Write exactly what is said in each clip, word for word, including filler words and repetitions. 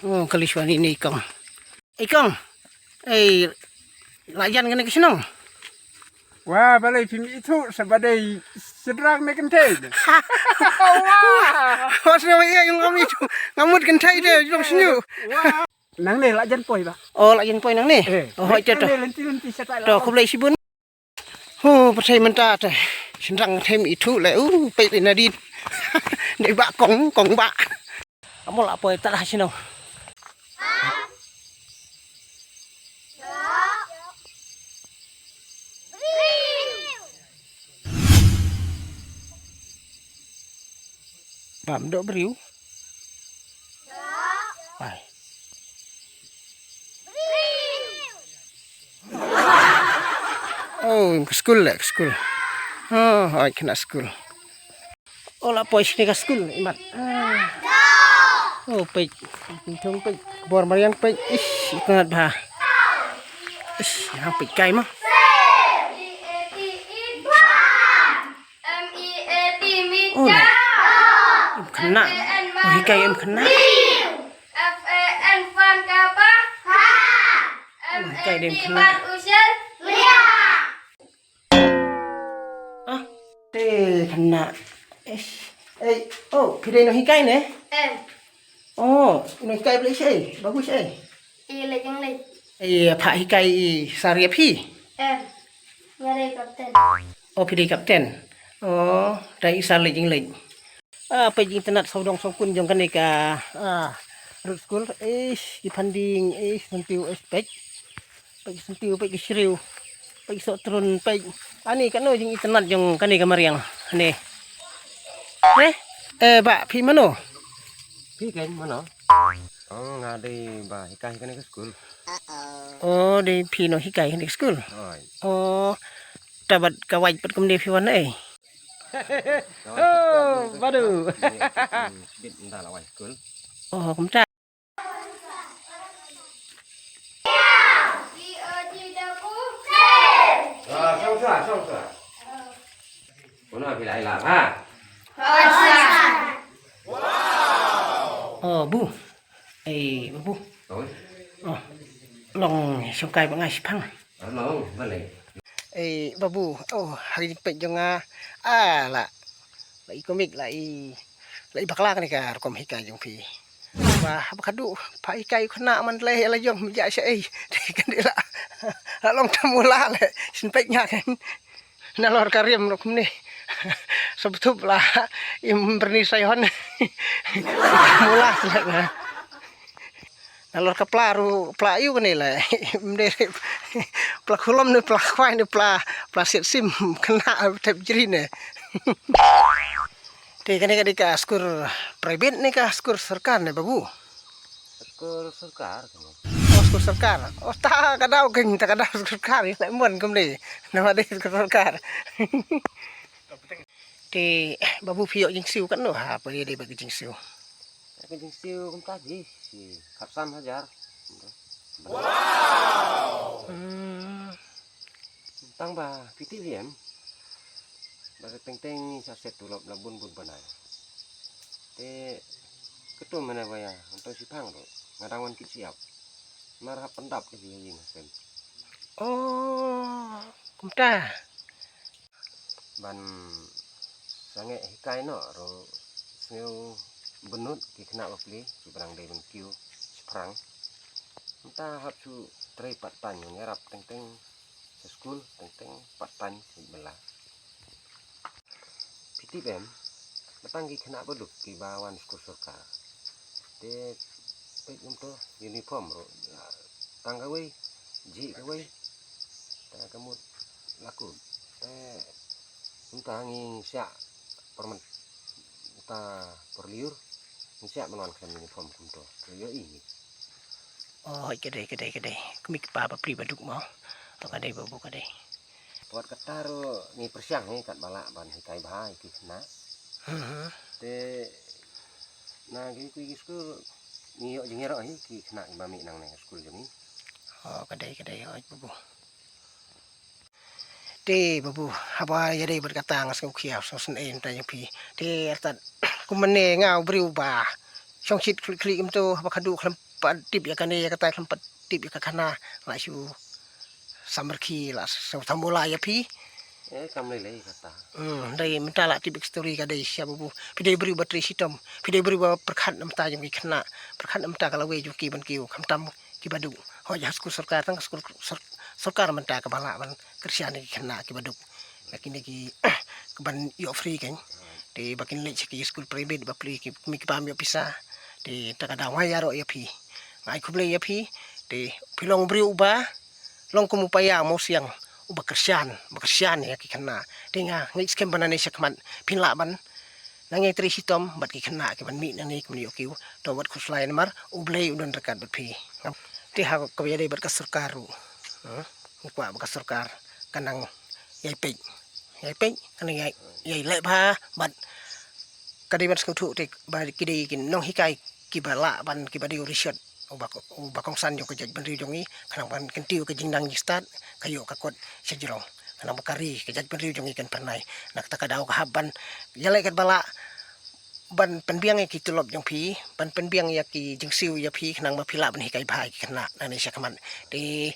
Oh, kali shwa ni ni kong. Ei kong. Ei, la jan kane ka shnong. Wa, balei phim ithuh sa ba dei sdang ne kynthei ne. Wa. Wa sdang ïa ngam ithuh. Ngam mut kynthei de, jong shnong. Wa. Nangne la jan poi ba. Oh, la jan poi nangne. Eh, oh, hoi te to. Nangne lenti lenti sa ta. To, khublei shibun. Hu, pyrthei mynta te. Sdang them ithuh le. Uh, peit ina dit. Dei ba kong, kong ba. Amo la poi ta ha shnong. Bam dok briew. Ai. Oh, ka skul le, ka skul. Oh, ai kena skul. Oh, la poi sini ka skul, imat. Ah. Oh, peit. Peit, peit. Bor mariang peit. Ish, imat ba. Ish, yang peit kai ma. M E A T, oh, meter. Em khynnah. Oh, hikai em khynnah. F A N, fan, ka ba. Ha. Em hikai em khynnah. Ah, te khynnah. Eh, eh, oh, phi dei nonghikai ne? Em. Oh, nonghikai balei shaei? Babu shaei? I leit jingleit. Eh, pha hikai i sar ïa phi? Em. Nga dei kapten. Oh, phi dei kapten. Oh, dei i sar leit jingleit. Ah, peit jingitynnad sawdong sawkun jong kane ka, ah, road school. Ish, ki phan dieng, ish, syntiew, ish, peit. Peit ki syntiew, peit ki shriew. Peit ki sohtrun, peit. Ani kano jingitynnad jong kane ka mariang. Ani. Eh? Eh, ba, phi mano? Phi ken mano? Oh, nga dei ba hikai kane ka skul. Oh, dei phi nonghikai kane ka skul? Hooid. Oh, ta bad ka wait pat kumne phi wan eh? Oh, badu. Bit nda la wai skul. Oh, kumta. Ah, song sa, song sa. Kuna bilai la ha. Oh, bu. Eh, babu. Oh. Oh. Long shongkai ba ngai shipang. Long, balei? Eh, babu, oh, ha ka jingpeit jong nga. Ah, la. La i komik, la i, la i bakla kane ka rukom hikai jong phi. Ba, ba khadduh, pha hikai u khynnah man lei la jong mih ja shaei. Te kan dei la. La long tam u la le. Shin peit nga kan. Nalor ka rim ruh kumne. Sabtup la. Im berni sayon. Mula la. Nalor ka pla ruh, pla ïu kane la. Mdei pla khulom ne, pla khwai ne, pla, pla siat sim, khynnah tep jri ne. Te kane ka dei ka skul private ne ka skul sorkar ne, babu? Skul sorkar kane. Oh, skul sorkar. Oh, ta ka daw kane, ta ka daw skul sorkar, ïa la mon kumne. Namar dei skul sorkar. Te, babu phi ïoh jingsiew katno ha, phi dei bad ka jingsiew? Ka jingsiew kumta ji, shi khatsan hajar. Wow! Hmm. Tang ba phi tip hi em. Ba teng teng sa set tulop la bun bun bana. Te, katu mane ba ïa, uto shipang ruh. Nga dang wan kit siap. Mar hap pyndap ki ïing sen. Oh, kumta. Ban sangeh hikai noh ruh sngew bynnud ki khynnah bapli, ki brang dei ban kiew shiphrang. Mynta hap shu trei part time, ïarap teng teng sha skul, teng teng part time sha bela. Phi tip em, ba tang ki khynnah baduk kiba wan skul sorkar. Te peit kumto uniform ruh, tang kawei, jih kawei. Te ka mut la kut. Te kumta ngi siah permen, uta perliur, ngi siah ban wan khlem uniform kumto. Te ïohi ngi. Oh, ka dei, ka dei, ka dei. Kumne ki pa bapli baduk mo. To ka dei, babu, ka dei. Wat kata ruh ngi pyrshang hi katba lah ban hikai bha ïa ki khynnah. Mhm. Te na ki, ki, ki skul ngi ïoh jingïaroh hi ki khynnah kiba mih nangne skul jong ngi. Oh, ka dei, ka dei, hooid babu. Te babu, haba ïadei bad kata nga sngewkhia, sngewsynei mynta jong phi. Te artat kumne nga u briew ba shongshit khlieh khlieh kumto, haba khadduh khlem pat tip ïa kane ïa kata, khlem pat tip ïa ka khana, la shu samrkhie, la shu thamola ïa phi. Eh, kam lei lei kata. Hmm, dei mynta la tip ïa ka story ka dei shisha babu. Phi dei briew ba trei shitom, phi dei briew ba pyrkhat na bynta jong ki khynnah, pyrkhat na bynta ka lawei jong ki ban kiew, khamtam kiba duk. Hooid ha skul sorkar, tang ka skul sor-, sorkar mynta kaba lah ban kyrshan ïa ki khynnah kiba duk. Ïa kine ki ban ïoh free kein. Te ba kin leit sha ki skul private bapli ki, ki, ki bym ïoh pisa. Te ta ka daw nga ïaroh ïa phi. Nga ai khublei ïa phi. Te phi long briew uba long kum u paia u mawsiang uba kyrshan, uba kyrshan ïa ki khynnah. Te nga ngeit skhem ba nangne shakhmat phin lah ban nang ïai trei shitom bad ki khynnah kiban mih nangne kiban ïoh kiew. To wat khuslai namar U Blei u don ryngkat bad phi. Te ha kaba ïadei bad ka sorkar ruh, ha, nga kwah ba ka sorkar kan nang ïai peit, ïai peit, kan nang ïai, ïai leh bha bad ka dei ban sngewthuh te ba ki dei ki nonghikai kiba lah ban, kiba dei u rishot uba, uba kongsan jong ka jaitbynriew jong ngi, khnang ban kyntiew ka jingnang jingstad, ka ïoh ka kot shajrong, khnang ba ka ri ka jaitbynriew jong ngi kan pynlait. Na kata ka daw ka hap ban ïaleh katba lah ban pynbiang ïa ki tulop jong phi, ban pynbiang ïa ki jingsiew ïa phi, khnang ba phi lah ban hikai bha ïa ki khynnah nangne shakhmat. Te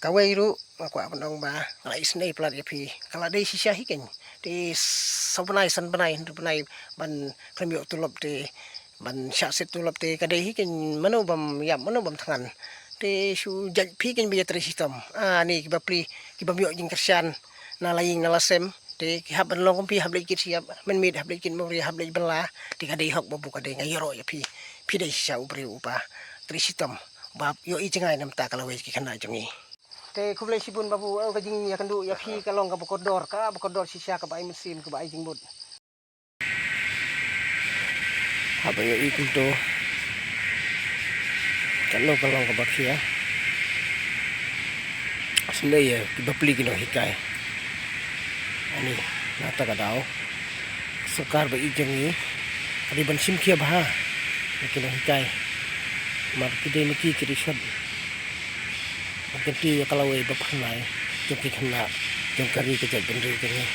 kawei ruh nga kwah ban ong ba nga la isynei palat ïa phi, ka la dei shisha hi kein. Te saw bnai, san bnai, hynriew bnai ban khlem ïoh tulop te, ban shah siat tulop te ka dei hi kein, mano bym ïap, mano bym thngan. Te shu jait phi kein ba ïa trei shitom. Ah, ni kiba pli, ki bym ïoh jingkyrshan na la ïing na la sem. Te ki hap ban long kum phi, hap leit kit shyiap, mynmiet hap leit kit mawria, hap leit bylla. Te ka dei hok babu, ka dei, nga ïaroh ïa phi. Phi dei shisha u briew uba trei shitom, ba ïohi jngai na bynta ka lawei ki khynnah jong ngi. Te khublei shibun babu, eh, ka jingïakynduh ïa phi ka long kaba kordor, kaba kordor shisha, kaba ai mynsiem, kaba ai jingmut. Haba ïohi kumto, katno ka long kaba khia. Sngewbha ïa ki bapli ki nonghikai. Ani, na kata ka daw sorkar ba ïeit jong ngi ka dei ban shim khia bha ïa ki nonghikai. Namar ki dei na ki ki rishot ban kyntiew ïa ka lawei ba pynlait jong ki khynnah jong ka ri ka jaitbynriew jong ngi.